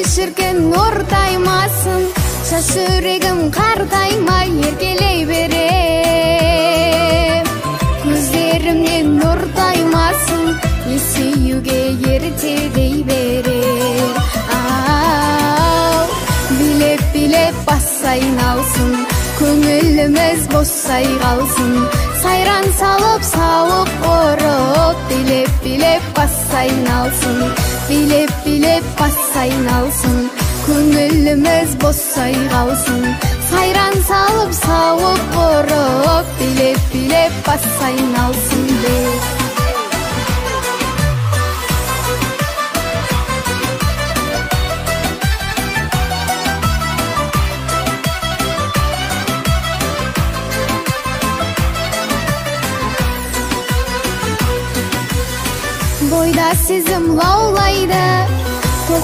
Шіркін ортаймасын, жас жүрегім қартаймай еркелей берем. Көздерімнен нұр таймасын, есеюге ерте дей берем. Ау, билеп билеп бас айналсын, көңіліміз босай қалсын. Сайран салып сауық ұрып, билеп билеп бас айналсын. Билеп билеп бас айналсын, көңіліміз босай қалсын. Сайран салып сауық ұрып, билеп билеп бас айналсын деп. Бойда сезім лаулайды,